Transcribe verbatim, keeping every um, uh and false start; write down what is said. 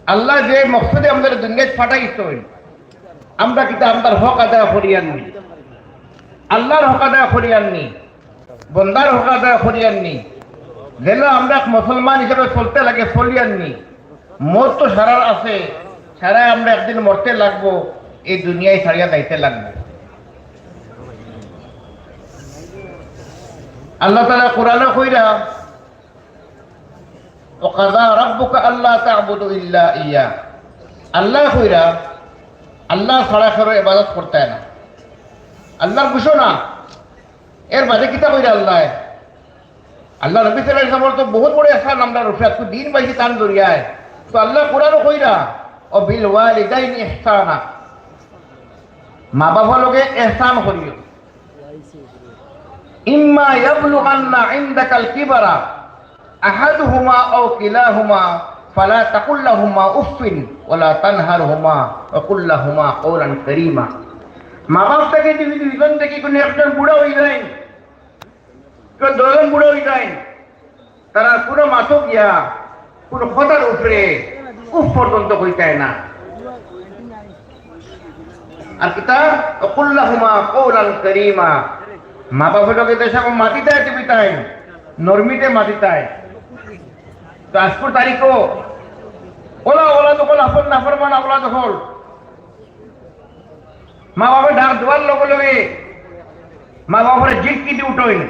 আল্লায় যে মকসদে আমরারে দুনিয়াত পাঠাইছইন, আমরা কিতা আমরার হক আদায় করিয়ার নি? আল্লার হক আদায় করিয়ার নি? বন্দার হক আদায় করিয়ার নি? যেলা আমরা এক মুসলমান হিসাবে চলতে লাগে, চলিয়ার নি? মউত তো সারার আছে, সারায় আমরা একদিন মরতে লাগবো, এই দুনিয়া ছাড়িয়া যাইতে লাগবো। আল্লাহ তাআলা কোরআনো কইরা, "ওয়া কাযা রাব্বুকা আল্লা তা'বুদু ইল্লা ইয়্যাহ।" আল্লায় কইরা, আল্লা ছাড়া কারো ইবাদত করতায় না। আল্লার ঘোষণা। এর বাদে কিতা কইরা আল্লায়? আল্লার নবী সাল্লাল্লাহু আলাইহি ওয়াসাল্লামর তো বহুত বড় এহসান আমরার উপরে, আজকু দিন পাইছি তান জরিয়ায়। তো আল্লায় কোরআনো কইরা, "ওয়া বিল ওয়ালিদাইনি ইহসানা।" মা বাবার লগে এহসান করিও। "ইম্মা ইয়াবলুগান্না ইনদাকাল কিবারা আহাদুহুমা আও কিলাহুমা ফালা তাকুল লাহুমা উফফিন ওয়ালা তানহারহুমা ওয়া কুল লাহুমা কাওলান কারীমা।" মা বাপ থাকি যদি দুইজন থাকি কুনু একজন বুড়া অই যায়, কেউ দুইজন বুড়া অই যায়, তারা কুনু মাতো গিয়া কুনু কথার উপরে উফ পর্যন্ত কইতায় না। আর কিতা? "ওয়া কুল লাহুমা কাওলান কারীমা।" মা বাপর লগে যে সময় মাতিতায় তুমি তাইন, নরমিতে মাতিতায়। তো আজকুর তারিখো অলা অলাদ অকল, আপন নাফরমান অলাদ অকল, মা বাপে ডাক দেওয়ার লগে লগে মা বাপরে জিটকি দি উঠইন,